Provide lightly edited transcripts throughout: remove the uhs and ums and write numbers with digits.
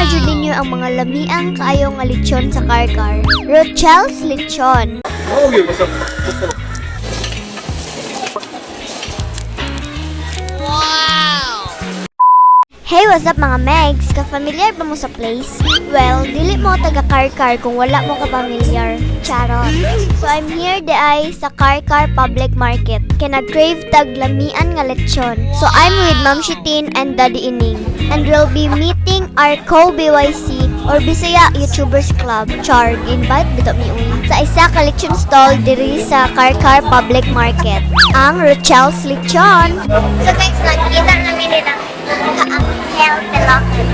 na jud ninyo ang mga lamiang kaayo nga lechon sa Carcar. Rochelle's Lechon. Oh, yun. Basta, basta. Hey, what's up, mga Megs? Ka-familiar ba mo sa place? Well, dili mo taga Carcar kung wala mo ka-familiar. Charot. So I'm here diay sa Carcar Public Market. Kay nag-crave tag lamian nga lechon. So I'm with Ma'am Shitin and Daddy Ining. And we'll be meeting our co-BYC or Bisaya YouTubers Club. Char, invite bitaw mi uy. Sa isa ka lechon stall diri sa Carcar Public Market. Ang Rochelle's Lechon. So guys, nakita namin nila kaanghel Peloton.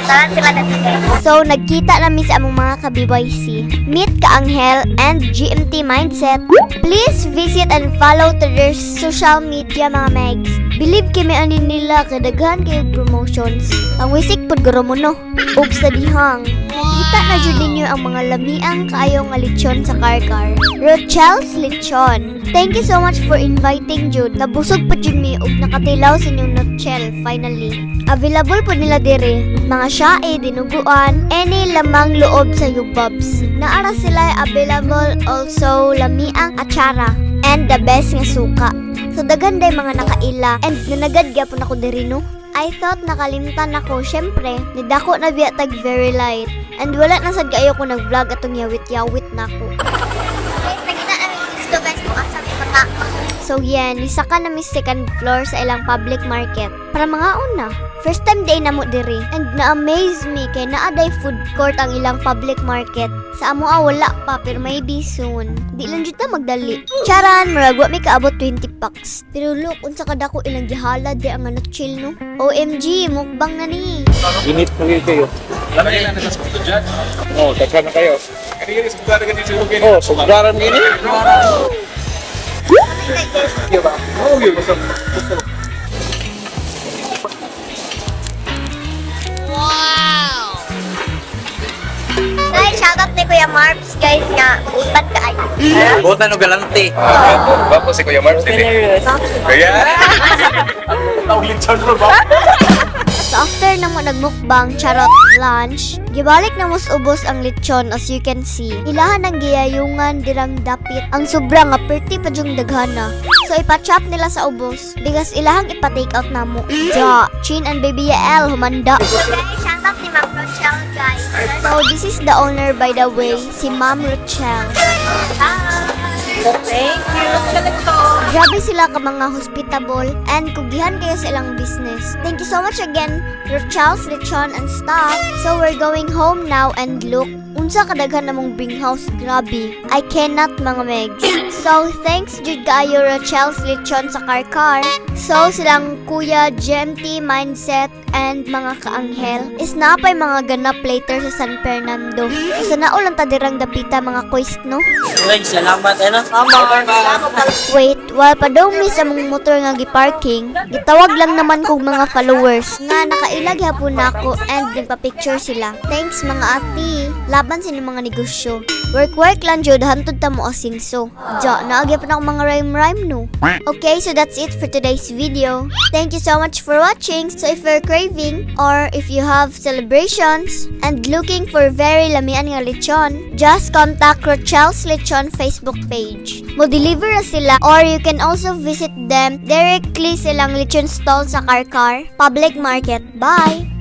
Tara sila dito, guys. So, nagkita namin sa among mga ka-BYC. Meet Kaanghel and GMT Mindset. Please visit and follow to their social media, mga Megs. Believe kami ani nila kay daghan kayo promotions. Pangwisik pud guro mo, no. Ug sa dihang, nakita na jud ninyo ang mga lamiang kaayo nga lechon sa Carcar. Rochelle's Lechon. Thank you so much for inviting jud. Nabusog pa jud mi ug nakatilaw sa inyong nutshell finally. Available po nila dire mga shae, dinuguan, any lamang loob sa yubabs. Naara sila available also lamiang atsara and the best nga suka. So daghan day mga nakaila and nanagad gyapon ako diri, no. I thought nakalimtan ako, syempre, nidako na biya tag very light. And wala na sad kaayo ko nag-vlog atong yawit-yawit na ako. Guys, nakita namin gusto, guys, kung asa may mga So yeah, nisaka na mi second floor sa ilang public market para mga una. First time day namo diri and na-amaze me kay naa day food court ang ilang public market. Sa amo ah, wala pa, pero maybe soon. Di lang jud ta magdali. Charan, murag wa mi kaabot 20 packs. Pero look, unsa kadako ilang gihalad di ang ano chill, no. OMG, mukbang na ni. Init na kayo kayo. Lamay na sa to judge. Oh, daghan na kayo. Kani gani sugara gani sa gani. Oh, sugaran gini. Oh, yun. Basta, basta. Guys, shoutout ni Kuya Marbs, guys, nga upat ka ay. Buta no galante. Bapo si Kuya Marbs din eh. Kaya. Tawag lechon mo ba? So after na mo nagmukbang, charot, lunch, gibalik na mos ubos ang lechon. As you can see. Ilahan ang giyayungan dirang dapit. Ang sobra nga perti pa jung daghana. So ipa-chop nila sa ubos because ilahang ipa-take out namo. Ja, Chin and Baby Yael humanda. So guys, shoutout ni Ma'am Rochelle, guys. So this is the owner, by the way, si Ma'am Rochelle. Thank you. Grabe sila ka mga hospitable and kugihan kayo sa ilang business. Thank you so much again, Rochelle's Lechon and staff. So we're going home now and look, unsa kadaghan namong bring house, grabe. I cannot, mga megs. So thanks jud kaayo, Rochelle's Lechon sa Carcar. So silang Kuya GMT Mindset and mga kaanghel is napay mga ganap later sa San Fernando. So sa lang ta dirang dapita, mga koist, no? Uy, salamat ano. Wait, while pa daw mi sa mong motor nga giparking, gitawag lang naman kog mga followers nga nakaila gyapon nako and nagpa-picture sila. Thanks, mga ati. Laban sa inyong mga negosyo. Work work lang jud hantod ta mo asinso. Ja, naa gyapon ako mga rhyme rhyme, no. Okay, so that's it for today's video. Thank you so much for watching. So if you're craving or if you have celebrations and looking for very lamian nga lechon, just contact Rochelle's Lechon Facebook page. Mo deliver na sila or you can also visit them directly silang lechon stall sa Carcar Public Market. Bye!